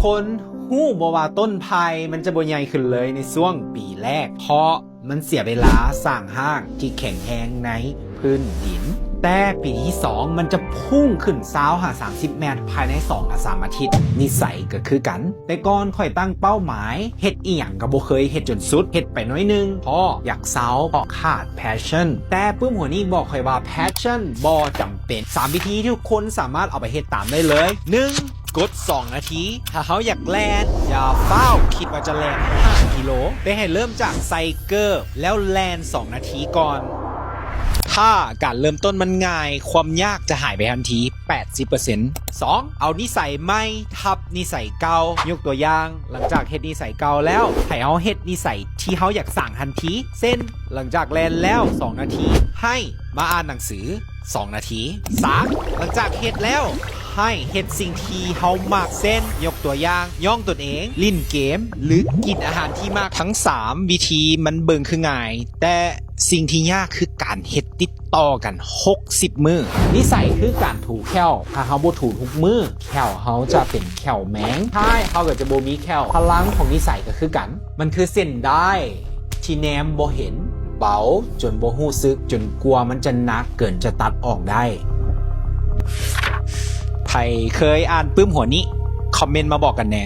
ຄົນຮູ້ບໍ່ວ່າຕົ້ນໄຜ່ມັນຈະບໍ່ໃຫຍ່ຂຶ້ນເລີຍໃນຊ່ວງປີແລກ ເພາະມັນເສຍເວລາສ້າງຮາກທີ່ແຂງແຮງໃນພື້ນດິນ. ແຕ່ປີທີສອງມັນຈະພຸ່ງຂຶ້ນຊາວຫາສາມສິບແມັດພາຍໃນສອງຫາສາມອາທິດ. ນິໄສກໍຄືກັນ. ແຕ່ກ່ອນຂ້ອຍຕັ້ງເປົ້າໝາຍເຮັດອີ່ຫຍັງກໍບໍ່ເຄີຍເຮັດຈົນສຸດ, ເຮັດໄປໜ້ອຍໜຶ່ງ ພໍຢາກເຊົາ ເພາະຂາດ passion. ແຕ່ປຶ້ມຫົວນີ້ບອກຂ້ອຍວ່າ passion ບໍ່ຈຳເປັນ. ສາມວິທີທີ່ທຸກຄົນສາມາດເອົາໄປເຮັດຕາມໄດ້ເລີຍ. ໜຶ່ງ ກົດສອງນາທີ. ຖ້າເຮົາຢາກແລ່ນ, ຢ່າຟ້າວຄິດວ່າຈະແລ່ນຫ້າກິໂລ, ແຕ່ໃຫ້ເລີ່ມຈາກໃສ່ເກີບ ແລ້ວແລ່ນສອງນາທີກ່ອນ. ຖ້າການເລີ່ມຕົ້ນມັນງ່າຍ, ຄວາມຍາກຈະຫາຍໄປທັນທີ ແປດສິບເປີເຊັນ. ສອງ ເອົານິໄສໃໝ່ທັບນິໄສເກົ່າ. ຍົກຕົວຢ່າງ, ຫຼັງຈາກເຮັດນິໄສເກົ່າແລ້ວ, ໃຫ້ເຮົາເຮັດນິໄສທີ່ເຮົາຢາກສ້າງທັນທີ. ເຊັ່ນ, ຫຼັງຈາກແລ່ນແລ້ວສອງນາທີ, ໃຫ້ມາອ່ານໜັງສືສອງນາທີ. ສາມ ຫຼັງຈາກເຮັດແລ້ວ, ໃຫ້ເຮັດສິ່ງທີ່ເຮົາມັກ. ເຊັ່ນ, ຍົກຕົວຢ່າງ, ຍ້ອງຕົນເອງ, ຫຼິ້ນເກມ ຫຼື ກິນອາຫານທີ່ມັກ. ທັງສາມວິທີມັນເບິ່ງຄືງ່າຍ, ແຕ່ ສິ່ງທີ່ຍາກຄືການເຮັດຕິດຕໍ່ກັນຫົກສິບມື້. ນິໄສຄືການຖູແຂ້ວ. ຖ້າເຮົາບໍ່ຖູທຸກມື້, ແຂ້ວເຮົາຈະເປັນແຂ້ວແມງ. ທ້າຍເຮົາກໍຈະບໍ່ມີແຂ້ວ. ພະລັງຂອງນິໄສກໍຄືກັນ. ມັນຄືເສັ້ນດ້າຍທີ່ແນມບໍ່ເຫັນ, ເບົາຈົນບໍ່ຮູ້ສຶກ, ຈົນກວ່າມັນຈະໜັກເກີນຈະຕັດອອກໄດ້. ໃຜເຄີຍອ່ານປຶ້ມຫົວນີ້? ຄອມເມັນມາບອກກັນແດ່.